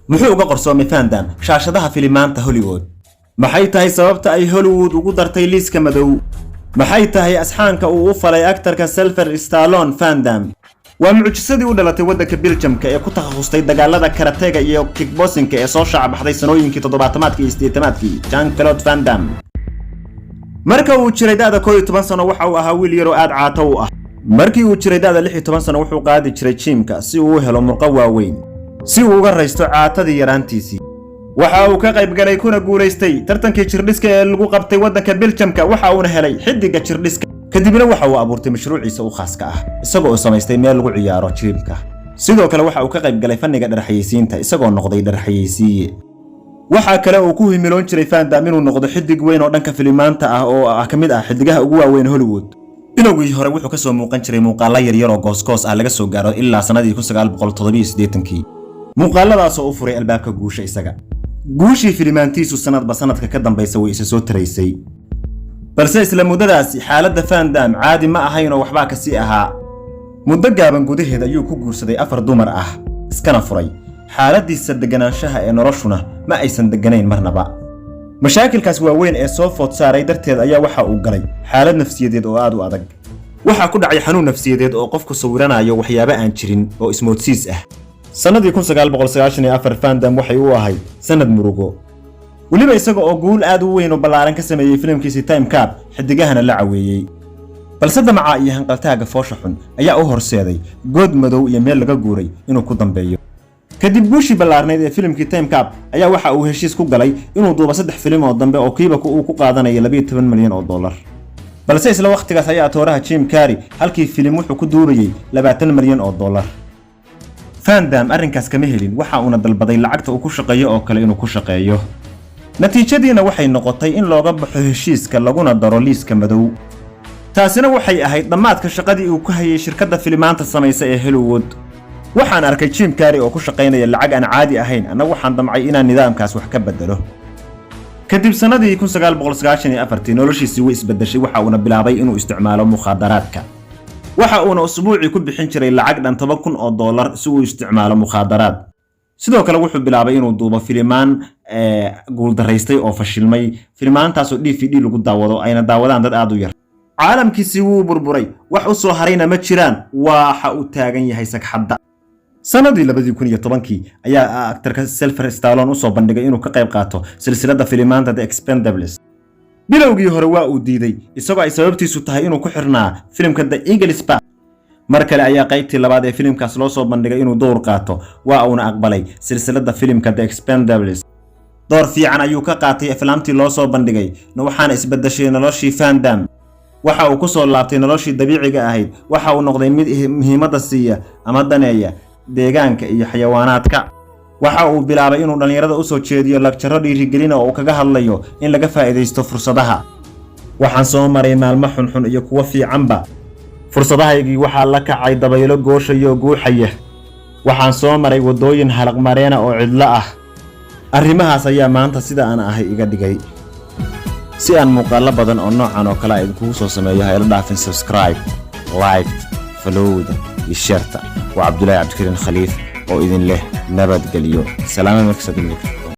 Muxuu uga qorsoomay Van Damme shaashadaha filimaanta Hollywood? Maxay tahay sababta ay Hollywood ugu dartay liiska madow? Maxay tahay asxaanka uu u falay aktarka Sylvester Stallone Van Damme? Waa mucjisadii u dhalatay waddanka Biljamka ee ku takhasustay dagaalada karatega iyo kickboxingka ee soo shaacbaxday sanooyinkii 70-aadkii iyo 80-aadkii, Jean Claude Van Damme. Marka uu jiray da'da 11 sano, waxa uu ahaa wiil yaroo aad caato u ah. Markii uu jiray da'da 16 sano, wuxuu qaadi jiray gym-ka si uu u helo murqo waaweyn, si uu uga raysto caatadii yaraantiisii. Waxa uu ka qayb galay kuna guulaystay tartankii jirdhiska ee lagu qabtay waddanka Biljamka, waxa uuna helay xiddiga jirdhiska. Kadibna waxa uu abuurtay mashruuciisa u khaaska ah, isagoo uu samaystay meel lagu ciyaaro gym-ka. Sidoo kale waxa uu ka qayb galay fanniga dharxayeysiinta, isagoo noqday dharxayeysiiye. Waxaa kale uu ku himiloon jiray Van Damme inuu noqdo xidig weyn oo dhanka filimaanta ah, oo ah ka mid ah xidigaha ugu waaweyn Hollywood. Bilowgii hore wuxuu kasoo muuqan jiray muuqaalo yaryar oo goosgoos ah laga soo gaaro ilaa sannadii 1987-kii, muuqaaladaasoo u furay albaabka guusha isaga. Guushii filimaantiisu sanadba sanadka ka dambaysa way isa soo taraysay, balse isla muddadaasi xaaladda Van Damme caadi ma ahayn oo waxbaa kasii ahaa. Muddo gaaban gudaheed ayuu ku guursaday afar dumar ah, iskana furay. Xaaladdiisa deganaanshaha ee noloshuna ma aysan degganayn marnaba. Mashaakilkaas waaweyn ee soo food saaray darteed ayaa waxa uu galay xaalad nafsiyadeed oo aad u adag. Waxaa ku dhacay xanuun nafsiyadeed oo qofku sawiranayo waxyaabo aan jirin oo ismoodsiis ah. Sannadii 1994 Van Damme waxay u ahayd sannad murugo weliba, isaga oo guul aad u weyn oo ballaaran ka sameeyey filimkiisii Timecop, xidigahana la caweeyey. Balse damaca iyo hanqaltaaga foosha xun ayaa u horseeday good madow iyo meel laga guuray inuu ku dambeeyo. Kadib guushii ballaarnayd ee filimkii Timecop ayaa waxa uu heshiis ku galay inuu duubo saddex filim oo dambe, oo kiiba uu ku qaadanayo 12 milyan oo dollar. Balse isla wakhtigaas ayaa atooraha Jim Carrey halkii filim wuxuu ku duubayey 20 milyan oo dollar. Van Damme arrinkaas kama helin, waxa uuna dalbaday lacagta uu ku shaqeeyo oo kale inuu ku shaqeeyo. Natiijadiina waxay noqotay in looga baxo heshiiska, laguna daro liiska madow. Taasina waxay ahayd dhammaadka shaqadii uu ku hayay shirkadda filimaanta samaysa ee Hollywood. "Waxaan arkay Jim Carrey oo ku shaqaynaya lacag aan caadi ahayn, anna waxaan damcay inaan nidaamkaas wax ka bedelo." Kadib sannadii 1994 noloshiisii way isbedeshay. Waxa uuna bilaabay inuu isticmaalo mukhaadaraadka. Waxa uuna usbuucii ku bixin jiray lacag dhan $10,000 si uu isticmaalo mukhaadaraad. Sidoo kale wuxuu bilaabay inuu duubo filimaan guuldaraystay oo fashilmay, filimaantaasoo DVD lagu daawado, ayna daawadaan dad aad u yar. Caalamkiisii wuu burburay, wax u soo harayna ma jiraan. Waxa uu taagan yahay sagxadda. Sanadii 2010-kii ayaa aktarka Sylvester Stallone usoo bandhigay inuu ka qayb qaato silsiladda filimaanta The Expendables. Bilowgii hore waa uu diiday, isagoo ay sababtiisu tahay inuu ku xirnaa filimka The Eagles Path. Mar kale ayaa qaybtii labaad ee filimkaas loo soo bandhigay inuu dowr qaato, waa uuna aqbalay silsiladda filimka The Expendables. Door fiican ayuu ka qaatay aflaamtii loo soo bandhigay, waxaana isbedeshay noloshii Van Damme. Waxa uu ku soo laabtay noloshii dabiiciga ahayd. Waxa uu noqday mid muhiimadda siiya ama daneeya deegaanka iyo xayawaanaadka. Waxa uu bilaabay inuu dhallinyarada u soo jeediyo lecture-o dhiirigelina oo uu kaga hadlayo in laga faa'iidaysto fursadaha. "Waxaan soo maray maalmo xunxun iyo kuwo fiicanba. Fursadahaygii waxaa la kacay dabaylo gooshayoo guuxaya. Waxaan soo maray waddooyin halaqmareena oo cidlo ah. Arrimahaas ayaa maanta sida aan ahay iga dhigay." Si aan muuqaallo badan oo noocan oo kale a idinkugu soo sameeyo, ha ila dhaafin subscribe, like, follow-da iyo share-ta. Waa Cabdulaahi Cabdikariin Khaliif oo idin leh nabadgelyo. Salaamo markasta.